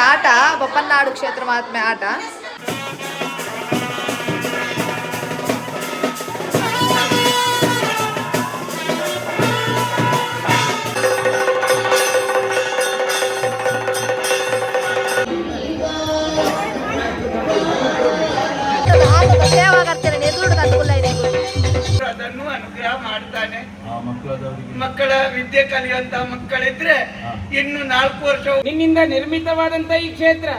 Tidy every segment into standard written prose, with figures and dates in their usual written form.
ಆಟ ಬಪ್ಪನಾಡು ಕ್ಷೇತ್ರ ಮಹಾತ್ಮೆ ಆಟ. ಆಟದ ಸೇವಾಕರ್ತೇನೆ ಎದುರು ಕಟ್ಟುಲ್ಲ ಇದೆ. ಅದನ್ನು ಅನುಗ್ರಹ ಮಾಡ್ತಾನೆ. ಆ ಮಕ್ಕಳಾದವರಿಗೆ ಮಕ್ಕಳ ವಿದ್ಯೆ ಕಲಿಯುವಂತ ಮಕ್ಕಳಿದ್ರೆ ಇನ್ನು 4 ವರ್ಷ ನಿನ್ನಿಂದ ನಿರ್ಮಿತವಾದಂತ ಈ ಕ್ಷೇತ್ರ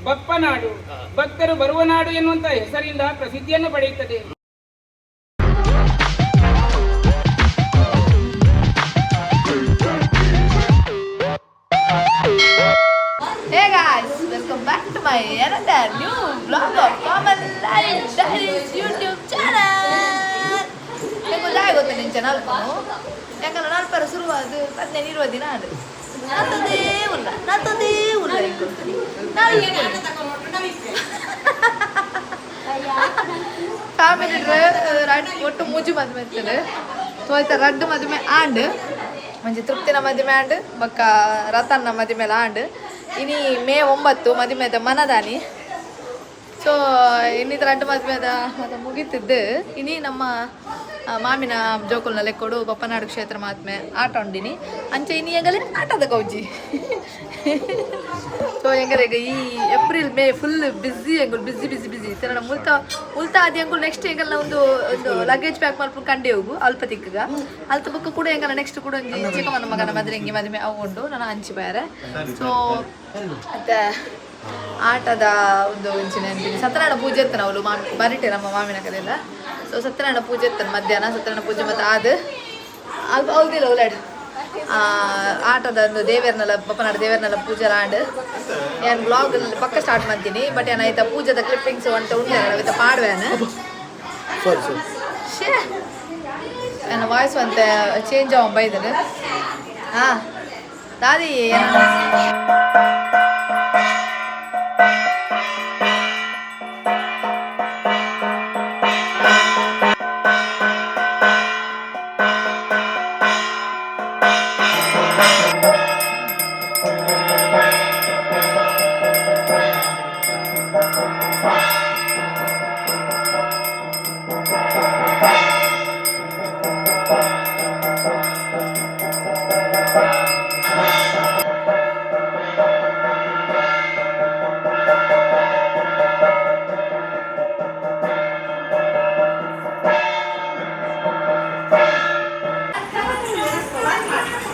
ಬಪ್ಪನಾಡು, ಭಕ್ತರು ಬರುವ ನಾಡು ಎನ್ನುವಂತ ಹೆಸರಿಂದ ಪ್ರಸಿದ್ಧಿಯನ್ನು ಪಡೆಯುತ್ತದೆ. Hey guys, welcome back to my another new vlog of Common Life Diaries YouTube channel. ನಿಂಗೆ ದಾಯ ಗೊತ್ತ ನಿನ್ನ ಚಾನಲ್? ಯಾಕಂದ್ರೆ ನಲ್ಪರ ಶುರುವಾದ 15 20 ದಿನ ಅದು ನತ್ತದೇ ಉಲ್ಲ, ನತ್ತದೇ ಉಲ್ಲ. ಫ್ಯಾಮಿಲಿ ಒಟ್ಟು ಮೂಜಿ ಮದುವೆ ಇರ್ತದೆ. ತೋಯ್ತ ರಡ್ಡು ಮದುವೆ ಆಂಡ್, ಒಂಜಿ ತೃಪ್ತಿನ ಮದುವೆ ಆಂಡ್, ಬೊಕ್ಕ ರತನ್ನ ಮದುವೆ ಆಂಡ್. ಇನಿ ಮೇ 9 ಮದುವೆದ ಮನದಾನಿ. ಸೊ ಇನ್ನಿತರ ರಡ್ಡು ಮದುವೆದ ಮತ್ತೆ ಮುಗೀತಿದ್ದು. ಇನಿ ನಮ್ಮ ಮಾಮಿನ ಜೋಕುಲ್ನ ಲೆಕ್ಕೊಡು ಬಪ್ಪನಾಡು ಕ್ಷೇತ್ರ ಮಹಾತ್ಮೆ ಆಟ ಉಂಡಿನಿ. ಅಂಚೆ ಇನಿ ಎಂಗಲೆ ಆಟದ ಗೌಜಿ. ಸೊ ಎಂಗಲೆಗ ಈ ಏಪ್ರಿಲ್ ಮೇ ಫುಲ್ ಬ್ಯುಸಿ ಎಂಗುಲ್, ಬ್ಯುಸಿ ಬ್ಯುಸಿ ಬ್ಯುಸಿ. ಇತ್ತೆ ಮುಲ್ತ ಮುಲ್ತ ಅದು ಎಂಗುಲ್ ನೆಕ್ಸ್ಟ್ ಎಂಗಲ್ನ ಒಂದು ಒಂದು ಲಗೇಜ್ ಪ್ಯಾಕ್ ಮಲ್ಪು ಕಂಡೆ ಹೋಗು ಅಲ್ಪ ತಿಕ್ಕಗ. ಅಲ್ಪ ಬೊಕ್ಕ ಕೂಡ ಎಂಗಲ ನೆಕ್ಸ್ಟ್ ಕೂಡ ಒಂಜಿ ಚಿಕ್ಕಮ್ಮನ ಮಗನ ಮದುವೆ ಎಂಗಿ ಮದುವೆ ಅವು ಉಂಡು ನಾನು ಅಂಚಿ ಬಾರೆ. ಸೊ ಮತ್ತೆ ಆಟದ ಒಂದು ಒಂಚಿನ ಸತ್ಯನಾರಾಯಣ ಪೂಜೆ ಇತ್ತು. ಅವಳು ಮಾಮಿ ಬರಿಟೆ ನಮ್ಮ ಮಾಮಿನ ಕಡೆಲ್ಲ. ಸೊ ಸತ್ಯನಾರಾಯಣ ಪೂಜೆ ಇತ್ತು ಮಧ್ಯಾಹ್ನ. ಸತ್ಯನಾರಾಯಣ ಪೂಜೆ ಮತ್ತೆ ಅದು ಅಲ್ಪ ಹೌದಿಲ್ಲ ಉಲಾಡ್ ಆಟದ ಒಂದು ದೇವರನ್ನೆಲ್ಲ ಬಪ್ಪನಾಡು ದೇವರನ್ನೆಲ್ಲ ಪೂಜೆ ಆಂಡ್. ನಾನು ಬ್ಲಾಗ್ ಪಕ್ಕ ಸ್ಟಾರ್ಟ್ ಮಾಡ್ತೀನಿ. ಬಟ್ ಏನಾಯ್ತಾ ಪೂಜೆದ ಕ್ಲಿಪ್ಪಿಂಗ್ಸ್ ಅಂತ ಉಂಟು ವಿತ್ ಪಾಡ್ವೇನು. ಸಾರಿ ಸಾರಿ. ಶೇ, ನನ್ನ ವಾಯ್ಸ್ ಒಂತೆ ಚೇಂಜ್ ಅವ ಬೈದನು. ಹಾ ದಾದಿ.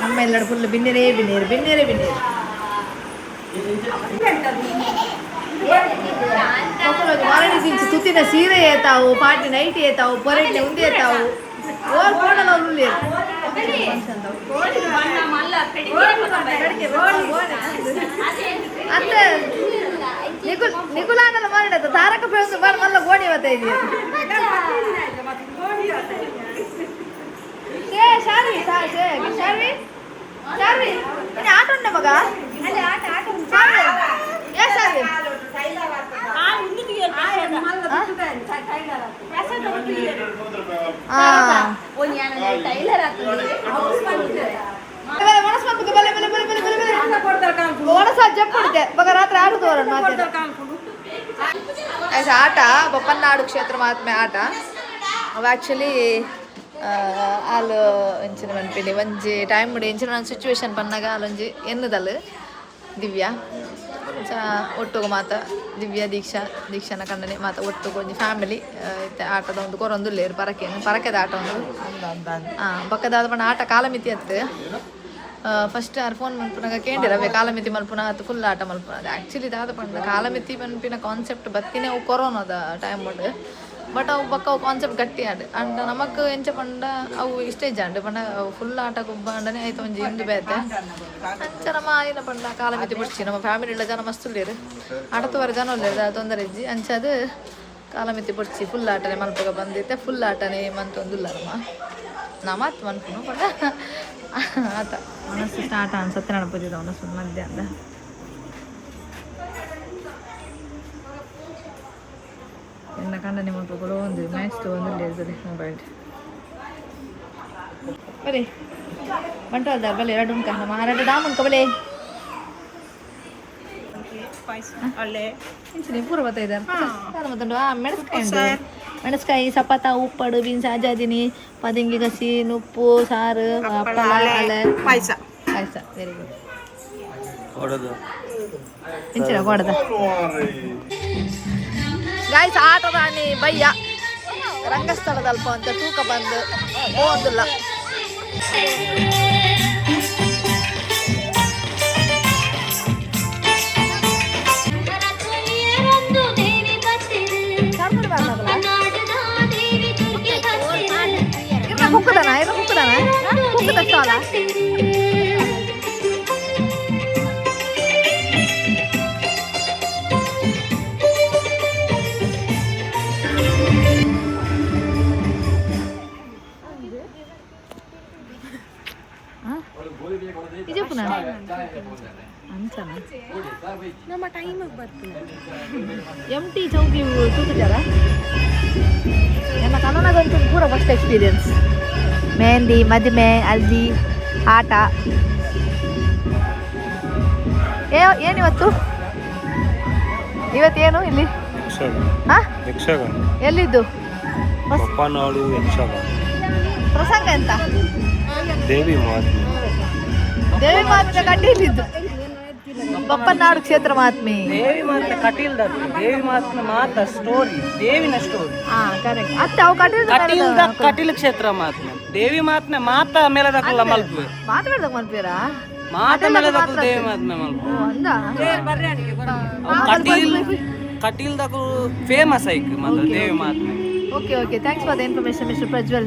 ನಮ್ಮ ಎಲ್ಲರೂ ಫುಲ್ ಬಿನ್ನಿರೇ ಬಿನ್ನಿರು ಬಿನ್ನಿರೇ ಬಿನ್ನಿರು. ಮಾರಣಿ ದಿಂಚಿ ತುತ್ತಿನ ಸೀರೆ ಏತಾವು, ಪಾಟಿ ನೈಟ್ ಏತಾವು, ಪೊರೆಟ್ನೆ ಉಂದೆ ಏತಾವು. ಓರ್ ಫೋನಲ್ಲ ಅವ್ರು. ಅಂತೆ ನಿಕುಲ್ ನಿಕುಲಾನಲ್ಲ ಮಾರಣ ತಾರಕ ಫ್ರೆಂಡ್ಸ್ ಬಾಳ ಮಲ್ಲ ಗೋಣಿ ಇವತ್ತ ಇದೆಯಾ. ಶೇ ಶಾರ್ವಿ, ಶೇ ಶಾರ್ವಿ, ಶಾರ್ವಿ, ಇನ್ನು ಆಟ ಉಂಟ ಮಗ. ಶಾರ್ವಿ, ಏ ಶಾರ್ವಿ. ಮನಸ್ಸು ಮನ್ಪುಗ ಬಲೆ ಬಲೆ ಬಲೆ ಬಲೆ ಬಲೆ ಬಲೆ ಒಣಸ ಜಪ್ಪುಡಿದೆ ಬಗ ರಾತ್ರಿ ಆಡುದು ಮಾತಾಡ. ಆಟ ಬಪ್ಪನಾಡು ಕ್ಷೇತ್ರ ಮಹಾತ್ಮೆ ಆಟ. ಅವು ಆ್ಯಕ್ಚುಲಿ ಆಲ್ ಎಂಚಿನ ಮನ್ಪಿನಿ ಒಂಜಿ ಟೈಮ್ ಮುಡಿ ಎಂಚಿನ ಸಿಚುವೇಶನ್ ಪನ್ನಾಗ ಅಲ್ಲೊಂಜಿ ಎನ್ನುದಲ್ ದಿವ್ಯಾ ಚ ಒಟ್ಟುಗು ಮಾತ ದಿವ್ಯಾ ದೀಕ್ಷಾ ದೀಕ್ಷಾನ ಕಂಡನೆ ಮಾತ ಒಟ್ಟುಗು ಒಂಜಿ ಫ್ಯಾಮಿಲಿ ಇತ್ತೆ ಆಟದ ಒಂದು ಕೊರೊಂದುಲ್ಲೇರು ಪರಕೇನು ಪರಕೆದ ಆಟ ಒಂದು. ಹಾಂ, ಬಕ್ಕದಾದ ಪಂಡ ಆಟ ಕಾಲಮಿತಿ ಅತ್ತು. ಫಸ್ಟ್ ಆರ್ ಫೋನ್ ಮನ್ಪುನಾಗ ಕೇಂಡಿರ ಅವೇ ಕಾಲಮಿತಿ ಮಲ್ಪುನ ಅದು ಫುಲ್ ಆಟ ಮಲ್ಪುನ. ಅದು ಆ್ಯಕ್ಚುಲಿ ದಾದ ಪಂಡ ಕಾಲಮಿತಿ ಮನ್ಪಿನ ಕಾನ್ಸೆಪ್ಟ್ ಬತ್ತಿನೇ ಅವು ಕೊರೋನಾದ ಟೈಮ್ ಉಂಡು. ಬಟ್ ಅವು ಬೊಕ್ಕ ಅವು ಕಾನ್ಸೆಪ್ಟ್ ಗಟ್ಟಿ ಆಂಡ್. ಅಂಡ ನಮಕ್ ಎಂಚ ಪಂಡ ಅವು ಇಷ್ಟೇ ಜಾಂಡ್ ಪಂಡ ಅವು ಫುಲ್ ಆಟ ಗೊಬ್ಬ ಅಂಡನೆ ಆಯ್ತು ಒಂಜಿ ಇಂದು ಬೇತೆ. ಅಂಚ ನಮ್ಮ ಆಯಿನ ಪಂಡ ಕಾಲಮಿತಿ ಬುಡ್ಚಿ. ನಮ್ಮ ಫ್ಯಾಮಿಲಿ ಜನ ಮಸ್ತ್ ಉಲ್ಲೇರು, ಆಟತುವರೆ ಜನ ಉಲ್ಲೇರು, ತೊಂದರೆ ಇಜ್ಜಿ. ಅಂಚ ಅದು ಕಾಲಮಿತಿ ಬುಡ್ಚಿ ಫುಲ್ ಆಟನೆ ಮಲ್ಪಗ ಬಂದಿತ್ತೆ. ಫುಲ್ ಆಟನೆ ಮಂತೊಂದುಲ್ಲ ನಮ್ಮ ನಮಾತ್ ಮನ್ಪುನು ಪಂಡ ಆತ ಮನಸ್ಸು ಸ್ಟಾರ್ಟ್ ಆನ್ ಸತ್ಯನಾರಾಯಣ ಪೂಜೆದ ಮನಸ್ಸು ಮಧ್ಯಾಹ್ನ. ಎನ್ನ ಕಂಡನೆ ಮಲ್ಪಗಳು ಒಂದು ಮ್ಯಾಚ್ ಒಂದು ಇರ್ತದೆ ಮೊಬೈಲ್. ಬರೀ ಬಂಟ್ವಾಳದಾರ್ ಬಲೆ ಎರಡು ಉಂಕ ನಮ್ಮ ಎರಡು ಡಾಮ್ ಉಂಕ ಬಲೆ. ಇಂಚಿನ ಪೂರ ಬತ್ತೈದಾರ ಮತ್ತುಂಡು ಆ ಮೆಣಸ್ಕಾಯಿ ಉಂಟು. ಮೆಣಸ್ಕಾಯಿ ಸಪಾತ ಉಪ್ಪಡು ಬೀನ್ಸ್ ಆಜಾದಿನಿ ಪದಿಂಗಿ ಗಸಿ ನುಪ್ಪು ಸಾರು ಹಪ್ಪಳ ಅಲೆ ಪಾಯಸ. ಪಾಯಸ. Very good. ಇಂಚಿನ ಕೊಡದ ಗಾಯ್ಸ್. ಆಟೋ ರಾಣಿ ಬಯ್ಯ ರಂಗಸ್ಥಳದ ಅಲ್ಪ ಅಂತ ತೂಕ ಬಂದು ಹೋದಿಲ್ಲ. ಕುಕ್ಕದನ ಏನು ಕುಕ್ಕದನ ಕುಕ್ಕದ ಸ್ಟಾಲ. ನಿಜಪ್ಪನ ಅಂಚನ. ನಮ್ಮ ಟೈಮಿಗೆ ಬರ್ತೀನಿ. ಎಮ್ ಟಿ ಚೌಕಿ ತೂಕುಜಾರ ಎನ್ನ ಕನ್ನಡಗಂತೂ ಪೂರ ಫಸ್ಟ್ ಎಕ್ಸ್ಪೀರಿಯನ್ಸ್. ಮೆಹಂದಿ, ಮದುವೆ, ಹಲ್ದಿ, ಆಟ. ಏ ಏನಿವತ್ತು? ಇವತ್ತೇನು ಇಲ್ಲಿ? ಯಕ್ಷಗಾನ. ಹಾ? ಯಕ್ಷಗಾನ. ಎಲ್ಲಿದ್ದು? ಬಪ್ಪನಾಡು ಯಕ್ಷಗಾನ. ಪ್ರಸಂಗ ಎಂತ? ದೇವಿ ಮಹಾತ್ಮೆ. ದೇವಿ ಮಹಾತ್ಮೆ ಕಟೀಲಿದ್ದು, ಬಪ್ಪನಾಡು ಕ್ಷೇತ್ರ ಮಹಾತ್ಮೆ. ದೇವಿ ಮಹಾತ್ಮೆ ಕಟೀಲ್ದ. ದೇವಿ ಮಹಾತ್ಮೆ ಮಾತ ಸ್ಟೋರಿ, ದೇವಿನ ಸ್ಟೋರಿ. ಹಾ, ಕರೆಕ್ಟ್. ಅತ್ತೆ ಅವು ಕಟೀಲ್. ಕಟೀಲ್ದ ಕಟೀಲ್ ಕ್ಷೇತ್ರ ಮಹಾತ್ಮೆ, ದೇವಿ ಮಹಾತ್ಮೆ ಮಾತ ಮೇಲದಕುಲ್ಲ ಮಲ್ಪುವೆ. ಮಾತಾಡ್ದಾಗ ಮಲ್ಪೇರಾ? ಮಾತ ಮೇಲದಕುಲು ದೇವಿ ಮಹಾತ್ಮೆ ಮಲ್ಪು. ಓ ಅಂದ. ಅವು ಕಟೀಲ್ ಕಟೀಲ್ದಕುಲು ಫೇಮಸ್ ಐಕ್ ಮಾತ್ರ ದೇವಿ ಮಹಾತ್ಮೆ. Okay okay, thanks for the information, Mister Prajwal.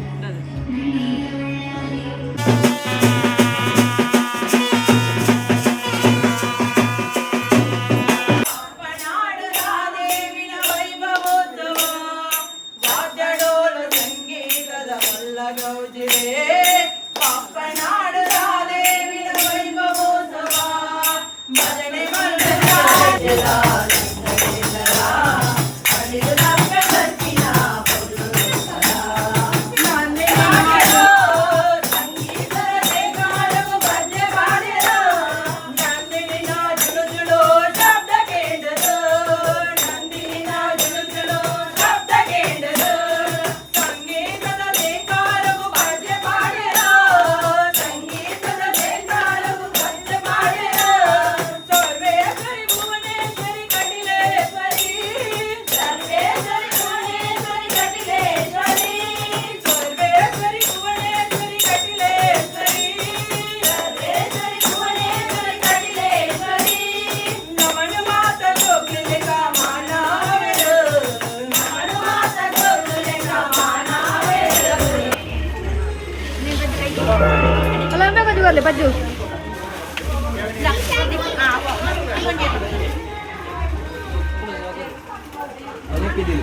ಅಲ್ಲ, ಒಮ್ಮೆ ಬಜ್ಜು ಬರಲಿ ಬಜ್ಜು.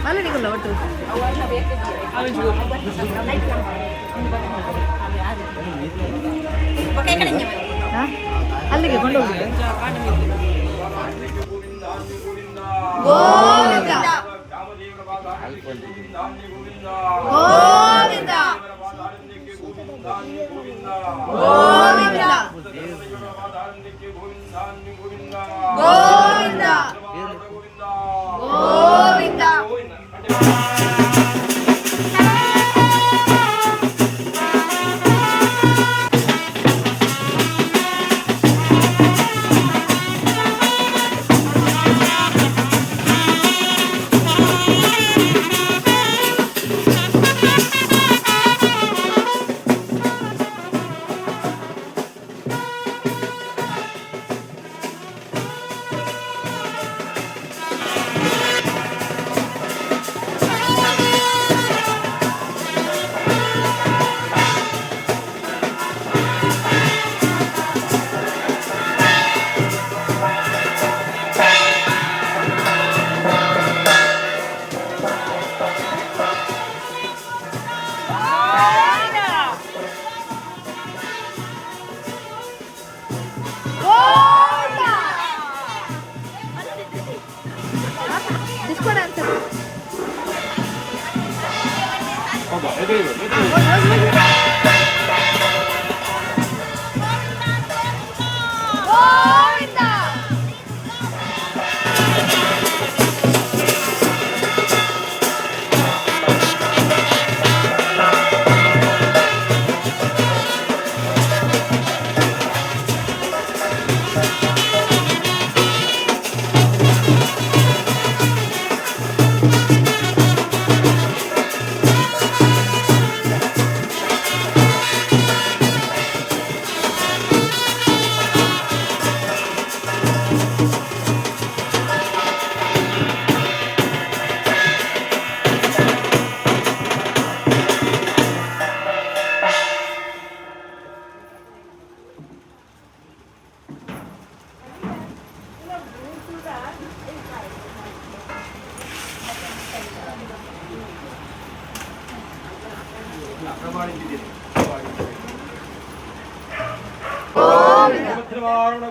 ಮಲ್ಲ ನಿಗುಲ್ಲ ಒಟ್ಟು. ಹಾ? ಅಲ್ಲಿಗೆ ಕೊಂಡೋಗಿ. Govinda Govinda Govinda Govinda Govinda. Disco dancer. Govinda.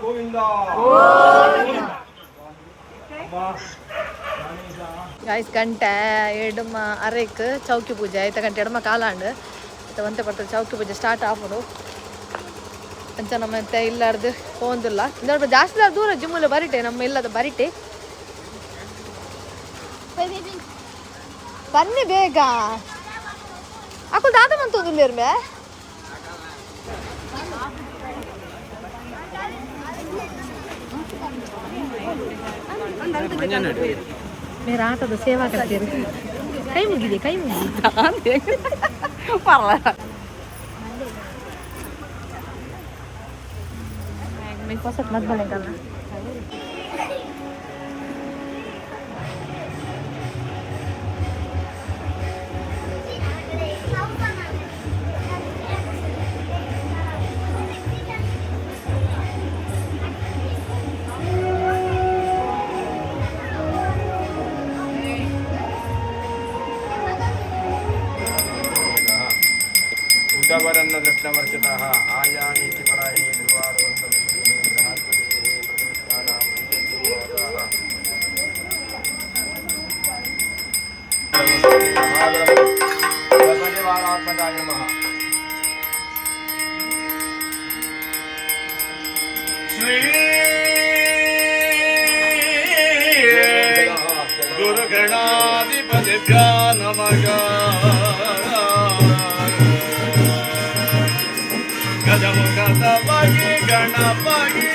Govinda. Guys, ಗಂಟೆ ಎಡಮ ಅರೆಕ್ ಚೌಕಿ ಪೂಜೆ ಆಯ್ತ. ಗಂಟೆ ಎಡಮ ಕಾಲಾಂಡ್ ಆಯ್ತ. ಒಂತೆ ಪಡ್ತದೆ, ಚೌಕಿ ಪೂಜೆ ಸ್ಟಾರ್ಟ್ ಆಪುಂಡು. ಅಂಚ ನಮ್ಮ ಇಲ್ಲಾರ್ದು ಪೋಂದಿಲ್ಲ. ಇಂದಲ್ಪ ಜಾಸ್ತಿ ದೂರ ಜಿಮ್ಮುಲ ಬರಿಟೆ, ನಮ್ಮ ಇಲ್ಲದ ಬರಿಟೆ. ಬನ್ನಿ ಬೇಗ. ಅಕ್ಕುಲ್ ದಾದ ಮಂತೊಂದುಲ್ಲೇರ್ಮೆ. ಮೇರೆ ಆಟದ ಸೇವಾ ಕರ್ತೀರಿ. ಕೈ ಮುಗಿದೆ, ಕೈ ಮುಗಿದೆ. ಹೊಸತ್ ಮದ್ಬಲೆ. ಉದವರನ್ನ ದೃಷ್ಟವರ್ಚಿತಃ ಆಯಾನೀತಿ ಪರಾಯಣಿ ಧ್ರುವಾರುವಂತವಿಷ್ಣುಃ ಬೃಹಸ್ಪತಿಃ ಪ್ರಥಮಸ್ಥಾನಾಂ ಪರಿವಾರಾತ್ಮಕಾಯ ನಮಃ. ಶ್ರೀ ಗುರುಗಣಾಧಿಪತಿಭ್ಯ ನಮಃ. ಗಜಮುಖದವಾಗಿ ಗಣಪಗಿ.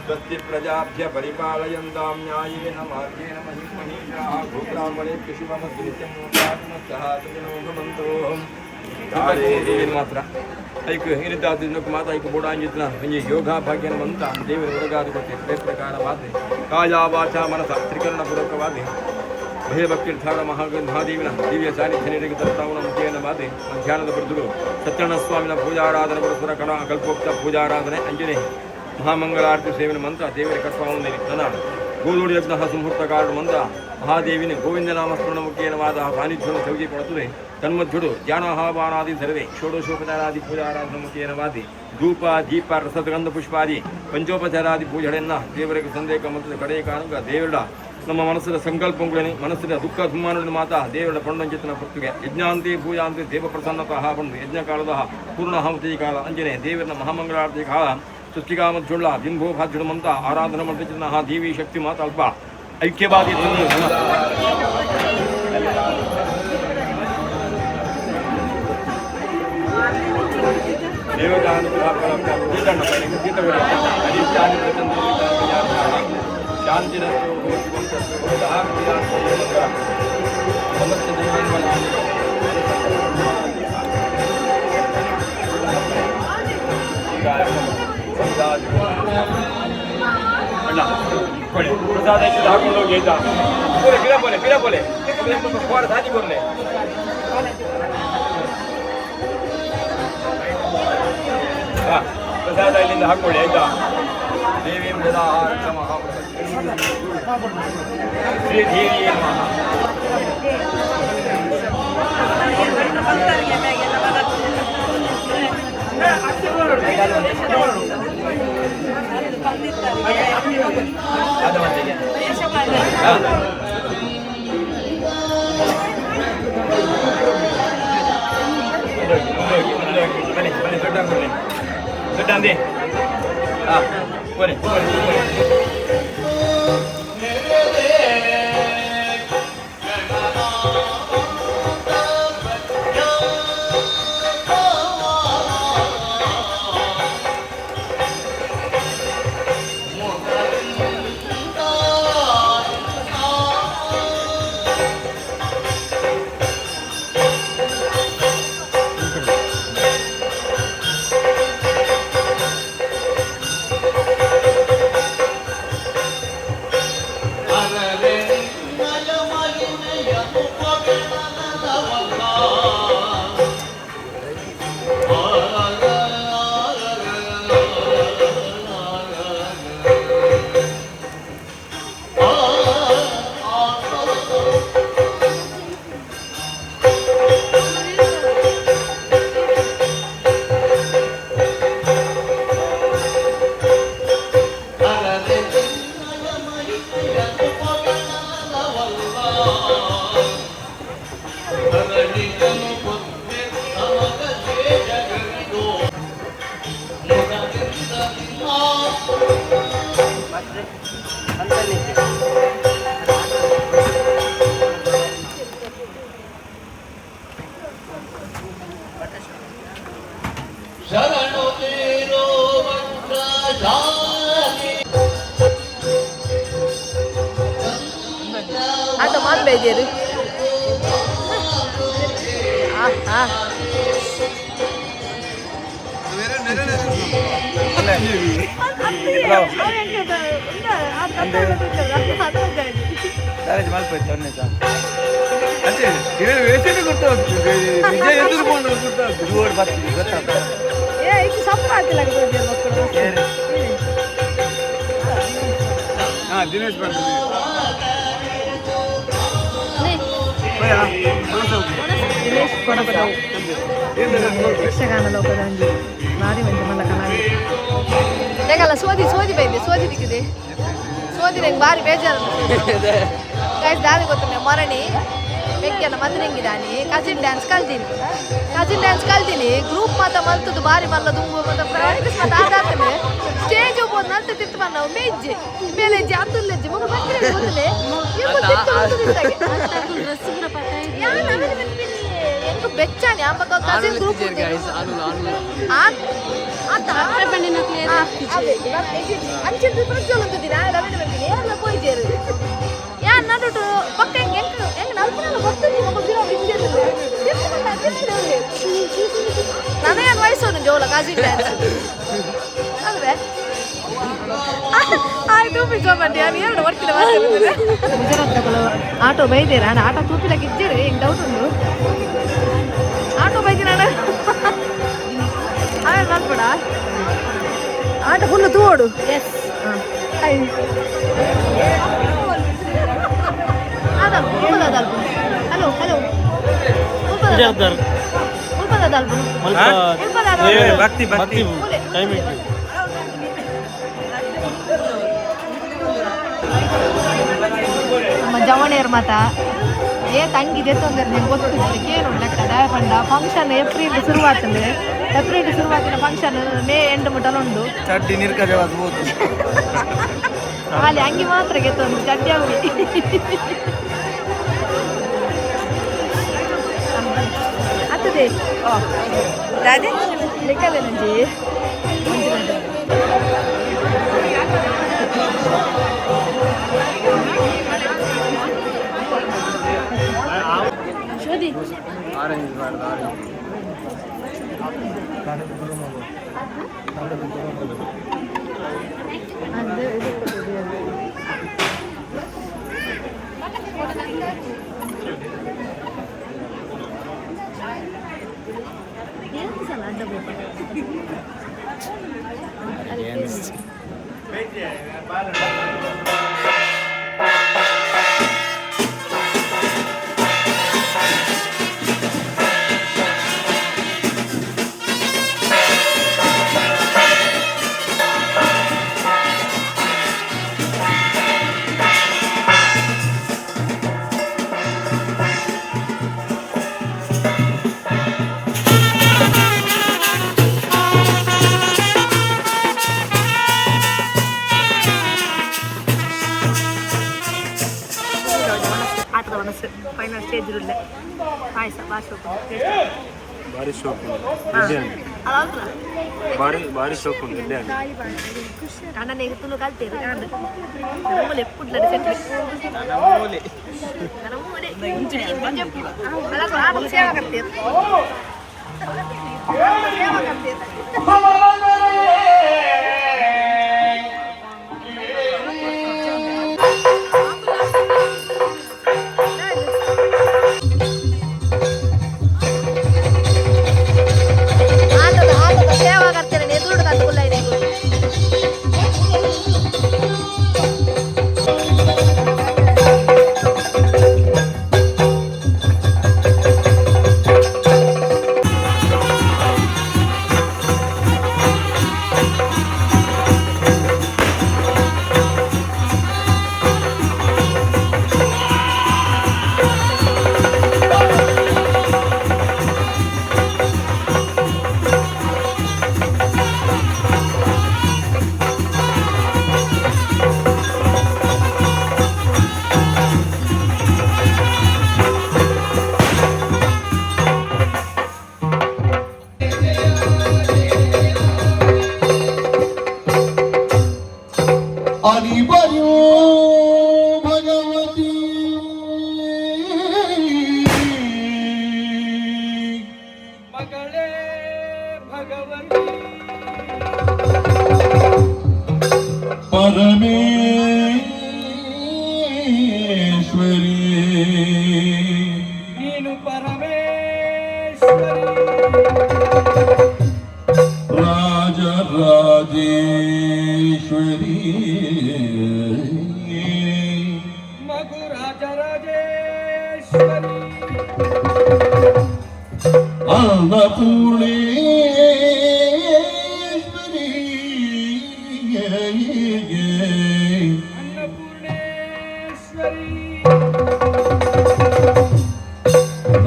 स्वस्ति प्रजाभ्य परिपालयन्तां न्यायेन मार्गेण महीं महीषाः गोब्राह्मणेभ्य शिवमस्तु नित्यं लोकात्मस्तः सुखिनो भवन्तु. ದೇವಿನ ಮಾತ್ರ ಐಕ್ ಇರಿದಾದ ಮಾತ ಐಕ್ ಬೋಡಾಂಜಿತ್ನ ಒಂಜಿ ಯೋಗ ಭಾಗ್ಯನ ಮಂತ ದೇವರ ಉರಗಾದ ಕೊಟ್ಟೆ ಪ್ರೇ ಪ್ರಕಾರವಾದ ಕಾಯ ವಾಚ ಮನಸ ತ್ರಿಕರಣ ಪೂರ್ವಕವಾದ ಭಯಭಕ್ತಿರ್ಧಾರ ಮಹಾದೇವಿನ ದಿವ್ಯ ಸಾನ್ನಿಧ್ಯ ನೀಡಿಗೆ ತರ್ತಾವನ ಮುಖೇನ ಮಾತೆ. ಮಧ್ಯಾಹ್ನದ ಬರೆದುಡು ಸತ್ಯಣ್ಣ ಸ್ವಾಮಿನ ಪೂಜಾರಾಧನೆ ಪುರಸ್ವರ ಕಣ ಕಲ್ಪೋಕ್ತ ಪೂಜಾರಾಧನೆ ಅಂಜನೆ ಮಹಾಮಂಗಳಾರತಿ ಸೇವನ ಮಂತ್ರ ದೇವರ ಕಟ್ಪಾವನ ನನ್ನ ಗೋಧೂಳಿ ಯಜ್ಞ ಸುಮುಹೂರ್ತ ಕಾರಣ ಮಂತ್ರ ಮಹಾದೇವಿನ ಗೋವಿಂದ ನಾಮಸ್ಮರಣ ಮುಖೇನವಾದ ಸಾನ್ನಿಧ್ಯವನ್ನು ಸೌಗಿ ಕೊಡುತ್ತದೆ. ತನ್ಮಧ್ಯುಡು ಜ್ಞಾನಹಾವಾನಾದಿ ಸರ್ವೇ ಷೋಡಶೋಪಚಾರಾದಿ ಪೂಜಾರಾಧನ ಮುಖೇನವಾದಿ ಧೂಪ ದೀಪ ರಸಗಂಧ ಪುಷ್ಪಾದಿ ಪಂಚೋಪಚಾರಾದಿ ಪೂಜೆಗಳನ್ನು ದೇವರಿಗೆ ಸಂದೇಹ ಮತ್ತು ಕಡೆಯ ಕಾರಣಕ ದೇವರ ನಮ್ಮ ಮನಸ್ಸಿನ ಸಂಕಲ್ಪಗಳನ್ನು ಮನಸ್ಸಿನ ದುಃಖ ಧುಮ್ಮಾನುಡಿನ ಮಾತಾ ದೇವರ ಪಂಡಂಚಿತನ ಪೃಥ್ವಿಗೆ ಯಜ್ಞಾಂತಿ ಪೂಜಾಂತಿ ದೇವ ಪ್ರಸನ್ನತಃ ಪಂಡು ಯಜ್ಞಕಾಲದ ಪೂರ್ಣಾಹುತಿ ಕಾಲ ಅಂಜನೆ ದೇವರ ಮಹಾಮಂಗಳಾರತಿ ಕಾಲ ಸೃಷ್ಟಿಕಾಮಧ್ಯುಳ್ಳ ಬಿಂಬೋಭಾಧ್ಯುಡ ಮಂತ ಆರಾಧನೆ ಮಂತ್ರ ದೇವಿ ಶಕ್ತಿ ಮಾತ ಅಲ್ಪ ಐಕ್ಯವಾದಿ. ಪ್ರಸಾದ ಹಾಕೊಂಡು ಹೋಗಿ ಆಯ್ತಾ? ಬೋಲೆ ಪಿರ ಬೋಲೆ ಪಿರ ಬೋಲೆ ಸಾಧಿ ಕೊರ್ಲೆ. ಪ್ರಸಾದ ಇಲ್ಲಿಂದ ಹಾಕೊಳ್ಳಿ ಆಯ್ತಾ? ದೇವೀಂ ಶ್ರೀ ದೇವಿ ನಮಃ. ಬನ್ನಿ ಬನ್ನಿ, ದೊಡ್ಡ ಬನ್ನಿ, ದೊಡ್ಡ ಅಂದಿ. ಹಾಂ, ಬನ್ನಿ ಬನ್ನಿ ಬನ್ನಿ. ಆಟ ಮಾಲ್ಬೇದಿಯರು. ಆ ಆ ದಿನೇಶ್. ದಿನೇಶ್ ಕೊಡಪದವು ಯಕ್ಷಗಾನ ಲೋಕದ ಒಂಜಿ ಭಾರಿ ಒಂಜಿ ಮಲ್ಲ ಕಲಾವಿದ. ಹೇಗಲ್ಲ ಸೋದಿ ಸೋದಿ ಬೈದೆ ಸೋದಿ ದಿಕ್ಕಿದೆ ಸೋದಿ ನಂಗೆ ಭಾರಿ ಬೇಜಾರು. ಗೈಸ್, ದಾದಿ ಗೊತ್ತುಂಡೆ ಮೊರಣಿ ಮೆಕ್ಕೆಲ್ಲ ಮದ್ರಿಂಗಿದಾನಿ ಕಸಿನ್ ಡ್ಯಾನ್ಸ್ ಕಲ್ತೀನಿ, ಕಸಿನ್ ಡ್ಯಾನ್ಸ್ ಕಲ್ತೀನಿ. ಗ್ರೂಪ್ ಮಾತ ಮಲ್ತದ್ದು ಭಾರಿ ಮಲ್ಲ ದುಂಬು ಮಾತ ಪ್ರಾಕ್ಟೀಸ್ ಮಾತ ಆದಾತನೆ ಸ್ಟೇಜ್ ಹೋಗ್ಬೋದು ನಲ್ತ ತಿತ್ತು ನಾವು ಮೇಜ್ಜಿ ಮೇಲೆ ಹೆಜ್ಜೆ ಅತ್ತುಲ್ಲೆಜ್ಜಿ ಮಗ ಬಂದ್ರೆ ಗೊತ್ತಲೇ ಎಂಕ್ ಬೆಚ್ಚಾನೆ ಅಮ್ಮಕ್ಕ ಕಸಿನ್ ಗ್ರೂಪ್. ಅಂಚಿನ ಪ್ರಜ್ವಲ್ ಅಂತಿದ್ದೀನಿ ರವೀಂದ್ರ ಬರ್ತೀನಿ ಏರ್ಲ ಪೋಯ್ಜೇರು ಯಾನ್ ನಡುಟು ಪಕ್ಕ ಹೆಂಗೆ ಎಂಕ್ ಹೆಂಗ್ ನಲ್ಪನಲ್ಲ ಗೊತ್ತುಂಜಿ ಮಗ ಬಿರೋ ಇಜ್ಜೇರು ನನಗೇನು ವಯಸ್ಸು ಜೋಲ ಕಾಸಿ ಡ್ಯಾನ್ಸ್ ಅಲ್ವೇ? ಆಯ್ತು, ತೂಪಿ ನಾನು ಎರಡು ವರ್ತಿಲ್ಲ. ಗುಜರಾತ್ಗಳು ಆಟೋ ಬೈದೇರ? ಆಟೋ ತೂಪಿಲಕ್ಕೆ ಇಜ್ಜೇರು, ಹೆಂಗ್ ಡೌಟ್ ಉಂಟು. ಆಟೋ ಬೈದಿನ ಆಮೇಲೆ ಮಲ್ಪಡ. ಆಟೋ ಫುಲ್ ತೂವೋಡು. Yes, hello hello. ಭಕ್ತಿ ಭಕ್ತಿ ಟೈಮಿಂಗ್. ನಮ್ಮ ಜವಣಿಯರ್ ಮಾತ ಏ ತಂಗಿ ದೆತ್ತೊಂದರೆ ನಂಗೆ ಗೊತ್ತಿತ್ತು. ಕೇನು ಲೆಕ್ಕ ಪಂಡ ಫಂಕ್ಷನ್ ಏಪ್ರಿಲ್ ಶುರುವಾತಂದ್ರೆ, ಏಪ್ರಿಲ್ ಶುರುವಾತಿನ ಫಂಕ್ಷನ್ ಮೇ ಎಂಡ್ ಮುಟ್ಟಲ ಉಂಡು. ಚಡ್ಡಿ ನಿರ್ಕಜವಾದ ಹೋದು. ಅಲ್ಲಿ ಅಂಗಿ ಮಾತ್ರ ಗೆತ್ತೊಂದು, ಚಡ್ಡಿ ಆಗುಲಿ ಆಗ್ತದೆ. ದಾದೆ ಲೆಕ್ಕಲ್ಲ ನಂಜಿ. ಆಟದ ಮನಸ್ಸು ಫೈನಲ್ ಸ್ಟೇಜ್ ಇರಲ್ಲ. ಪಾಯಸ ಭಾಷೆ. ಭಾರಿ ಶೋಕ್ ಉಂಡು. ಭಾರಿ ಭಾರಿ ಶೋಕ್ ಉಂಡು ಎಡ್ಡೆ. ಅಣ್ಣನಿಗೆ ತುಳು ಕಲ್ತೇವೆ. ನಮ್ಮೂಲೆ ಪುಡ್ಲಡಿ ಸೆಟ್ಲಿ ನಮ್ಮೂಲೆ ಆಟದ ಸೇವಾ ಕರ್ತೀರಿ, ಸೇವಾ ಕರ್ತೀರಿ. ಆಟದ ಆಟದ ಸೇವಾ ಕರ್ತೀರ ಎದುರು ಕತ್ತುಲ್ಲ ಇದೆ. ಅನಿಬರ್ಯೋ ಭಗವತಿ. ಮಗಳೇ ಭಗವತಿ. ಪರಮೇಶ್ವರಿ. ನೀನು ಪರಮೇಶ್ವರಿ. ರಾಜರಾಜೇಶ್ವರಿ. ಮಗು ರಾಜರಾಜೇಶ್ವರಿ. ಅನ್ನಪೂರ್ಣೇಶ್ವರಿ. ಅನ್ನಪೂರ್ಣೇಶ್ವರಿ.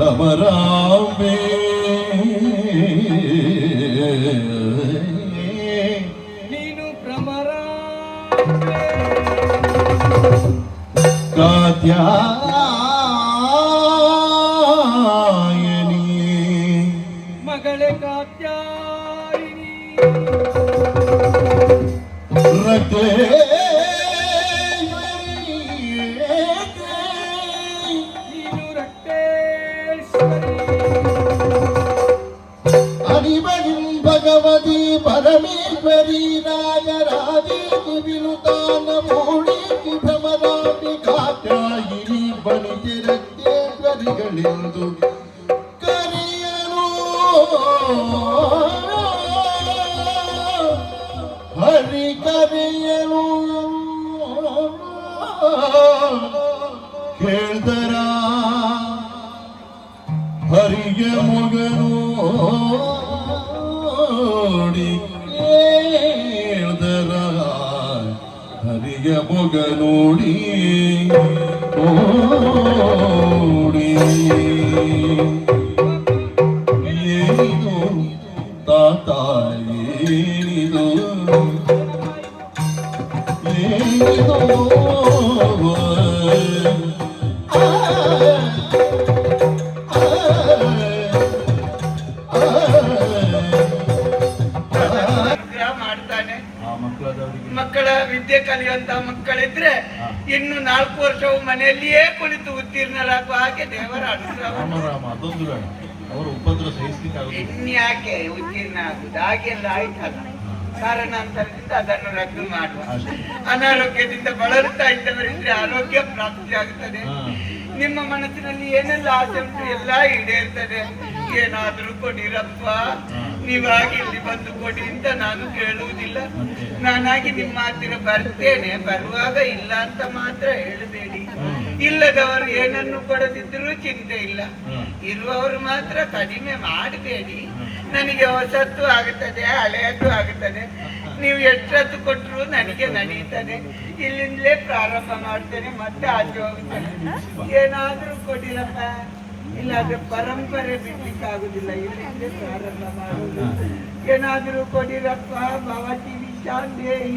ರಮರಾಂಬೆ. ನೀನು ಭ್ರಮರಾಂಬೆ. ಕಾತ್ಯಾಯನಿ. ಮಗಳೇ ಕಾತ್ಯಾಯಿನಿ. ರಕ್ತೇಶ್ವರಿ. ನೀನು ರಕ್ತೇಶ್ವರಿ. ಅನಿಬರಿಂ ಭಗವತಿ ಪರಮೇಶ್ವರಿ ರಾಜರಾಜೇತಿ ವಿನುತಾನ ಮೂಳೀತಿ ಭ್ರಮರಾಂಬಿ ಕಾತ್ಯಾಯಿನಿ ಬಣಿತೆ ರಕ್ತೇಶ್ವರಿಗಳೆಂದು ಕರೆಯಲು ಹರಿ ಕರೆಯಲು ಕೇಳ್ದರ ಹರಿಯ ಮಗನೋಡಿ ಕೇಳ್ದರ ಹರಿಯ ಮೊಗ ನೋಡಿ ಓಡಿ ಏನಿದು ತಾತ, ಏನಿದು, ಏನಿದು? ಆ ಅನುಗ್ರಹ ಮಾಡ್ತಾನೆ. ಮಕ್ಕಳ ವಿದ್ಯೆ ಕಲಿಯುವಂತ ಮಕ್ಕಳಿದ್ರೆ ಇನ್ನು 4 ವರ್ಷವು ಮನೆಯಲ್ಲಿಯೇ ಕುಳಿತು ಉತ್ತೀರ್ಣರಾಗುವ ಹಾಗೆ ದೇವರ ಅನುಗ್ರಹ. ರಾಮ ರಾಮ, ಅದೊಂದು ಬೇಡ. ಅವರ ಉಪದ್ರ ಸಹಿಸ್ಲಿಕ್ಕೆ ಆಗುದಿಲ್ಲ. ಇನ್ಯಾಕೆ ಉತ್ತೀರ್ಣ ಆಗುದು? ಹಾಗೆಲ್ಲ ಆಯ್ತಲ್ಲ, ಕಾರಣಾಂತರದಿಂದ ಅದನ್ನು ರದ್ದು ಮಾಡುವ. ಅಷ್ಟೇ. ಅನಾರೋಗ್ಯದಿಂದ ಬಳಲುತ್ತಾ ಇದ್ದವರಿದ್ರೆ ಆರೋಗ್ಯ ಪ್ರಾಪ್ತಿಯಾಗುತ್ತದೆ. ನಿಮ್ಮ ಮನಸ್ಸಿನಲ್ಲಿ ಏನೆಲ್ಲ ಆಸೆ ಉಂಟು ಎಲ್ಲ ಈಡೇರ್ತದೆ. ಏನಾದ್ರೂ ಕೊಡಿರಪ್ಪ, ನೀವಾಗಿ ಇಲ್ಲಿ ಬಂದು ಕೊಡಿ ಅಂತ ನಾನು ಕೇಳುವುದಿಲ್ಲ. ನಾನಾಗಿ ನಿಮ್ಮ ಹತ್ತಿರ ಬರ್ತೇನೆ. ಬರುವಾಗ ಇಲ್ಲ ಅಂತ ಮಾತ್ರ ಹೇಳಬೇಡಿ. ಇಲ್ಲದವರು ಏನನ್ನು ಕೊಡದಿದ್ರೂ ಚಿಂತೆ ಇಲ್ಲ. ಇರುವವರು ಮಾತ್ರ ಕಡಿಮೆ ಮಾಡಬೇಡಿ. ನನಗೆ ಹೊಸತ್ತು ಆಗುತ್ತದೆ, ಹಳೆಯದ್ದು ಆಗುತ್ತದೆ. ನೀವು ಎಷ್ಟೊತ್ತು ಕೊಟ್ಟರು ನನಗೆ ನಡೀತದೆ. ಇಲ್ಲಿಂದಲೇ ಪ್ರಾರಂಭ ಮಾಡ್ತೇನೆ, ಮತ್ತೆ ಆಚೆ ಹೋಗ್ತೇನೆ. ಏನಾದ್ರೂ ಕೊಡಿರಪ್ಪ, ಇಲ್ಲಾದ್ರೆ ಪರಂಪರೆ ಬಿಡ್ಲಿಕ್ಕೆ ಆಗುದಿಲ್ಲ. ಇಲ್ಲಿಂದಲೇ ಪ್ರಾರಂಭ ಮಾಡುವುದು. ಏನಾದ್ರೂ ಕೊಡಿರಪ್ಪ, ಭವತಿ ವಿಶಾಂದೇಹಿ.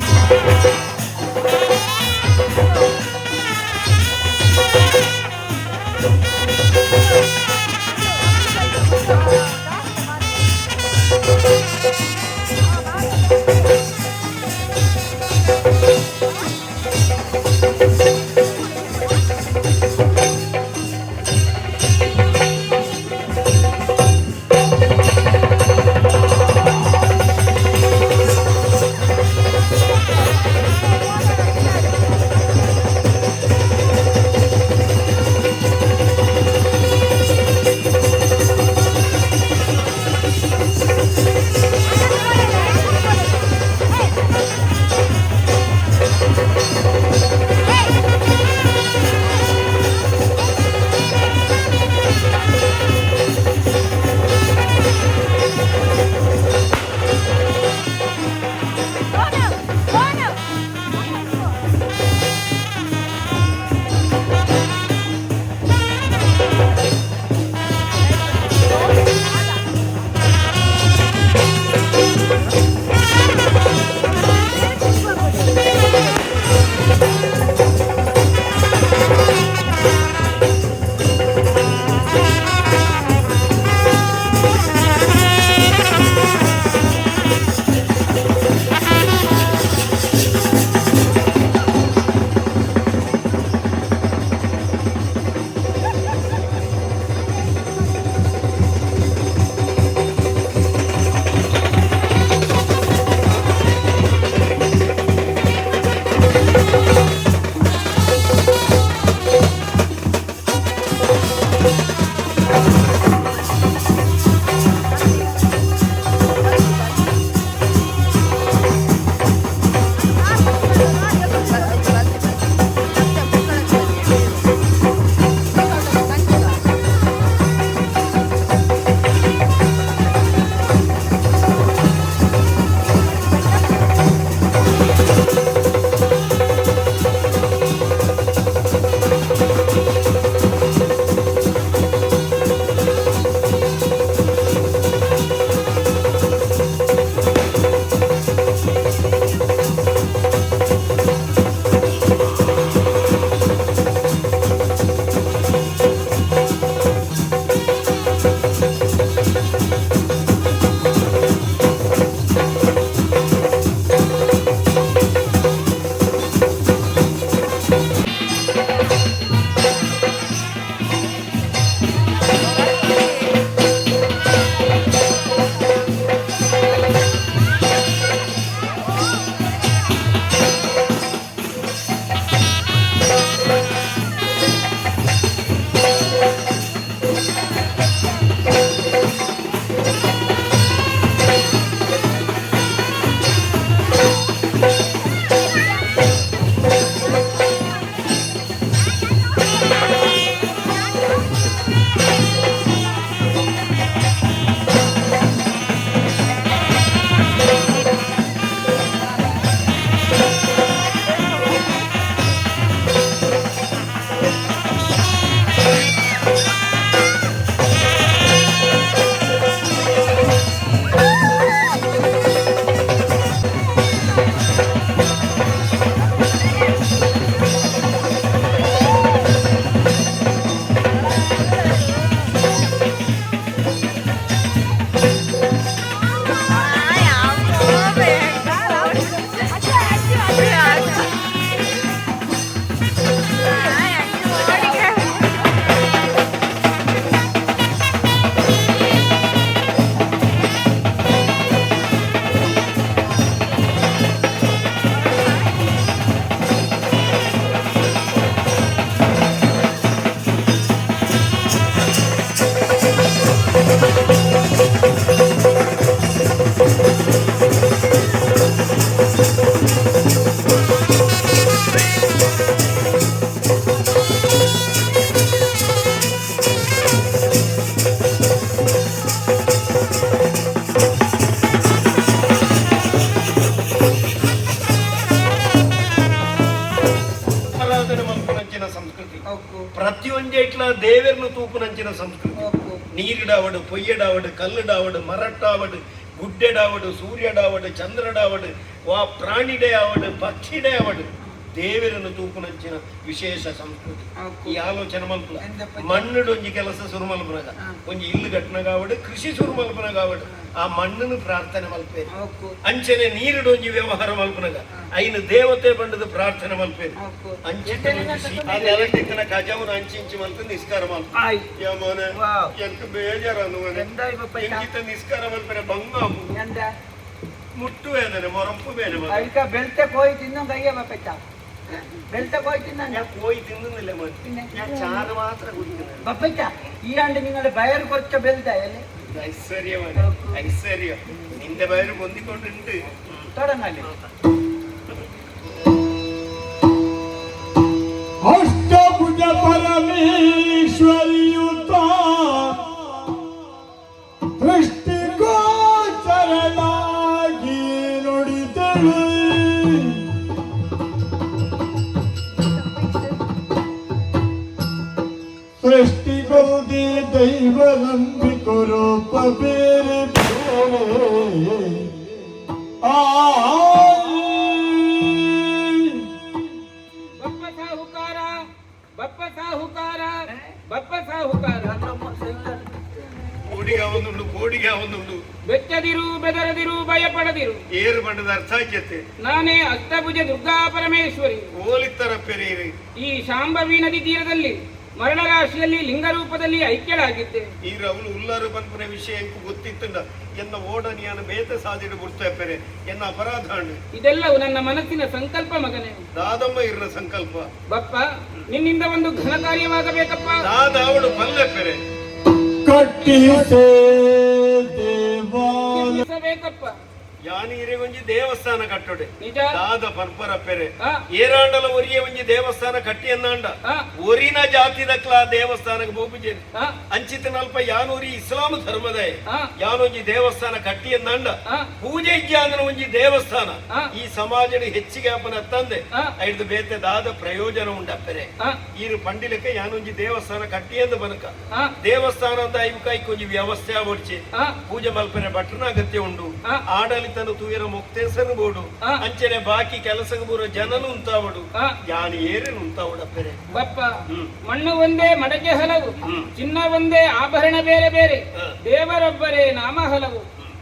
ಪ್ರತಿಯೊಂಜೈಟ್ಲ ದೇವೆರ್ನು ತೂಪುನಂಚಿನ ಸಂಸ್ಕೃತಿ. ನೀರಿಡಾವಡು, ಪೊಯ್ಯಡಾವಡು, ಕಲ್ಲುಡಾವಡು, ಮರಟ್ಟಾವಡು, ಗುಡ್ಡೆಡಾವಡು, ಸೂರ್ಯಡಾವಡು, ಚಂದ್ರಡಾವಡು, ವಾ ಪ್ರಾಣಿಡೇ ಆವಡು, ಪಕ್ಷಿಡೇ ಆವಡು, ದೇವರನ್ನು ತೂಪುನಂಚಿನ ವಿಶೇಷ ಸಂಸ್ಕೃತಿ. ಈ ಆಲೋಚನೆ ಮಲ್ಪುಲ. ಮಣ್ಣುಡು ಒಂಜಿ ಕೆಲಸ ಸುರು ಮಲ್ಪುನಗ, ಒಂಜಿ ಇಲ್ಲು ಕಟ್ಟನಗಾವಡು, ಕೃಷಿ ಸುರು ಮಲ್ಪುನಗಾವಡು, ಆ ಮಣ್ಣನ್ನು ಪ್ರಾರ್ಥನೆ ಮಲ್ಪೇರು. ಅಂಚನೆ ನೀರುಡು ಒಂಜಿ ವ್ಯವಹಾರ ಮಲ್ಪುನಗ ಐನು ದೇವತೆ ಬಂಡದ ಪ್ರಾರ್ಥನೆ ಮಲ್ಪೇರು. ಅಂಚೆ ಕಜವನ ಅಂಚಿಂಚಿ ಮಲ್ತು ನಿಸ್ಕಾರ ಮಲ್ಪ. ಯಮೋನೆ, ಎಂಕ್ ಬೇಜಾರನ್ನು ಎಂಕಿತ ನಿಸ್ಕಾರ ಮಲ್ಪೆರೆ ಬಂಗ ಮುಟ್ಟು ವೇದನೆ, ಮೊರಂಪು ಬೇನೆ. ಬೆಳ್ತೆ ಕೋಯಿ ತಿನ್ನೋ ಕയ്യ ಬಪ್ಪಚ್ಚ, ಬೆಳ್ತೆ ಕೋಯಿ ತಿನ್ನ. ഞാൻ കോയി തിന്നുന്നില്ല മോനെ, ഞാൻ ചാറ് മാത്രം കുടിക്കുന്നത്. ബപ്പച്ച, ഈ ആണ്ട് നിങ്ങളുടെ ബയർ കുറച്ച് ബെൽതായല്ലേ? ഐശ്വര്യമാണ്, ഐശ്വര്യം. നിന്റെ പേര് പൊന്തിക്കൊണ്ടുണ്ട്. തുടങ്ങാല്ലേ? ಅಷ್ಟಭುಜ ಪರಮೇಶ್ವರಿಯುತ ದೃಷ್ಟಿಗೋಚರನಾಗಿ ನುಡಿದಳು. ಸೃಷ್ಟಿಗೋದಿ ದೈವ ನಂಬಿಕೊರೂಪ ಬೇರೆ ಬೇರೆ ಆ. ಬಪ್ಪ ಸಾಹುಕಾರ, ಬಪ್ಪ ಸಾಹುಕಾರ, ಬಪ್ಪ ಸಾಹುಕಾರ. ಕೋಡಿಗೆ ಒಂದುಂಡು, ಕೋಡಿಗೆ ಒಂದುಂಡು. ಬೆಚ್ಚದಿರು, ಬೆದರದಿರು, ಭಯಪಡದಿರು. ಏರು ಬಂಡದ ಅರ್ಥ ಆಯ್ತತೆ. ನಾನೇ ಅಷ್ಟಭುಜ ದುರ್ಗಾ ಪರಮೇಶ್ವರಿ. ಓಲಿತ್ತರ ಪೆರೀರಿ. ಈ ಶಾಂಭವಿ ನದಿ ತೀರದಲ್ಲಿ ಮರಣರಾಶಿಯಲ್ಲಿ ಲಿಂಗ ರೂಪದಲ್ಲಿ ಐಕ್ಯಳಾಗಿದ್ದೆ. ಈ ರವಲು ಉಲ್ಲಾರು ಪನ್ಪುನ ವಿಷಯ ಎಂಕು ಗೊತ್ತಿತ್ತಂಡ ಎನ್ನ ಓಡನಿಯಾನ ಬೇತ ಸಾದಿಡು ಬಿಡ್ತಾ ಪೆರೆ, ಎನ್ನ ಅಪರಾಧ. ಇದೆಲ್ಲವೂ ನನ್ನ ಮನಸ್ಸಿನ ಸಂಕಲ್ಪ ಮಗನೇ. ದಾದಮ್ಮ ಇರ್ನ ಸಂಕಲ್ಪ? ಬಪ್ಪ, ನಿನ್ನಿಂದ ಒಂದು ಘನ ಕಾರ್ಯವಾಗಬೇಕಪ್ಪ. ದಾದ ಅವಳು ಪಲ್ಲೆ ಪೆರೆ. ಕಟ್ಟಿಸೇ ದೇವಾಲ ನಿರ್ಮಿಸಬೇಕಪ್ಪ. ಯಾನಿ ಇರೆಗೊಂಜಿ ದೇವಸ್ಥಾನ ಕಟ್ಟೊಡೆ? ನಿಜ. ದಾದ ಪರ್ಪರ ಪೆರೆ? ಏರಾಂಡಲ ಒರಿಯ ಒಂಜಿ ದೇವಸ್ಥಾನ ಕಟ್ಟಿಯನ್ನಾಂಡ ಒರಿನ ಜಾತಿದಕ್ಲ ದೇವಸ್ಥಾನಕ್ಕೆ ಬೋಪುಜೇರಿ. ಅಂಚಿತನಲ್ಪ ಯಾನೂರಿ ಇಸ್ಲಾಂ ಧರ್ಮದ ಯಾನೊಂಜಿ ದೇವಸ್ಥಾನ ಕಟ್ಟಿಯನ್ನಾಂಡ ಪೂಜೆ ಇಜ್ಜಾಂದನ ಒಂಜಿ ದೇವಸ್ಥಾನ ಈ ಸಮಾಜದ ಹೆಚ್ಚಿಗೆ ಅಪನ ತಂದೆ ಐದು ಬೇತೆ ದಾದ ಪ್ರಯೋಜನ ಉಂಡಪ್ಪೆರೆ? ಈರು ಪಂಡಿಲಕ್ಕೆ ಯಾನೊಂಜಿ ದೇವಸ್ಥಾನ ಕಟ್ಟಿಯಂದು ಬನಕ. ದೇವಸ್ಥಾನ ಅಂತ ಐವುಕಾಯ್ಕೊಂಜಿ ವ್ಯವಸ್ಥೆ ಆವಡ್ಚಿ. ಪೂಜೆ ಮಲ್ಪೆರೆ ಭಟ್ರನ ಅಗತ್ಯ ಉಂಡು, ಆಡಳಿತನು ತೂಯರ ಮೊಕ್ತೇಸನು ಬೋಡು, ಅಂಚನೆ ಬಾಕಿ ಕೆಲಸಕ್ಕೆ ಬರೋ ಜನನು ಉಂತಾವಡು. ಯಾನು ಏರೇನು ಉಂತಾವಡಪ್ಪೆರೆ? ಬಪ್ಪ, ಮಣ್ಣು ಒಂದೇ, ಮಡಕೆ ಹಲವು. ಚಿನ್ನ ಒಂದೇ, ಆಭರಣ ಬೇರೆ ಬೇರೆ. ದೇವರೊಬ್ಬರೇ, ನಾಮ ಹಲವು.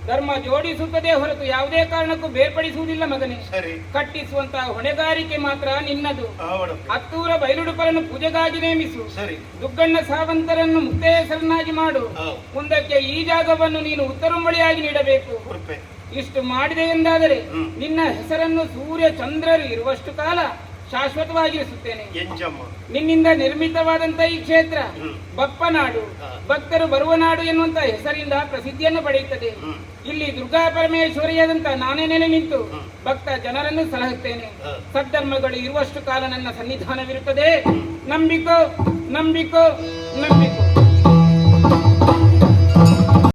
ಧರ್ಮ ಜೋಡಿಸುತ್ತದೆ ಹೊರತು ಯಾವುದೇ ಕಾರಣಕ್ಕೂ ಬೇರ್ಪಡಿಸುವುದಿಲ್ಲ ಮಗನೇ. ಸರಿ. ಕಟ್ಟಿಸುವಂತಹ ಹೊಣೆಗಾರಿಕೆ ಮಾತ್ರ ನಿನ್ನದು. ಆವಡಪ್ಪೆ. ಹತ್ತೂರ ಬೈಲುಡುಪರನ್ನು ಪೂಜೆಗಾಗಿ ನೇಮಿಸು. ಸರಿ. ದುಗ್ಗಣ್ಣ ಸಾವಂತರನ್ನು ಮುಕ್ತೇಸರನ್ನಾಗಿ ಮಾಡು. ಮುಂದಕ್ಕೆ ಈ ಜಾಗವನ್ನು ನೀನು ಉತ್ತರಂಬಳಿಯಾಗಿ ನೀಡಬೇಕು. ಕೊರ್ಪೆ. ಇಷ್ಟು ಮಾಡಿದೆ ಎಂದಾದರೆ ನಿನ್ನ ಹೆಸರನ್ನು ಸೂರ್ಯ ಚಂದ್ರರು ಇರುವಷ್ಟು ಕಾಲ ಶಾಶ್ವತವಾಗಿರಿಸುತ್ತೇನೆ. ಎಂಜಮ್ಮ? ನಿನ್ನಿಂದ ನಿರ್ಮಿತವಾದಂತ ಈ ಕ್ಷೇತ್ರ ಬಪ್ಪನಾಡು, ಭಕ್ತರು ಬರುವ ನಾಡು ಎನ್ನುವಂತ ಹೆಸರಿಂದ ಪ್ರಸಿದ್ಧಿಯನ್ನು ಪಡೆಯುತ್ತದೆ. ಇಲ್ಲಿ ದುರ್ಗಾ ಪರಮೇಶ್ವರಿಯಾದಂತ ನಾನೇ ನೆಲೆ ನಿಂತು ಭಕ್ತ ಜನರನ್ನು ಸಲಹುತ್ತೇನೆ. ಸದ್ಧರ್ಮಗಳು ಇರುವಷ್ಟು ಕಾಲ ನನ್ನ ಸನ್ನಿಧಾನವಿರುತ್ತದೆ. ನಂಬಿಕೋ, ನಂಬಿಕೋ, ನಂಬಿಕೋ.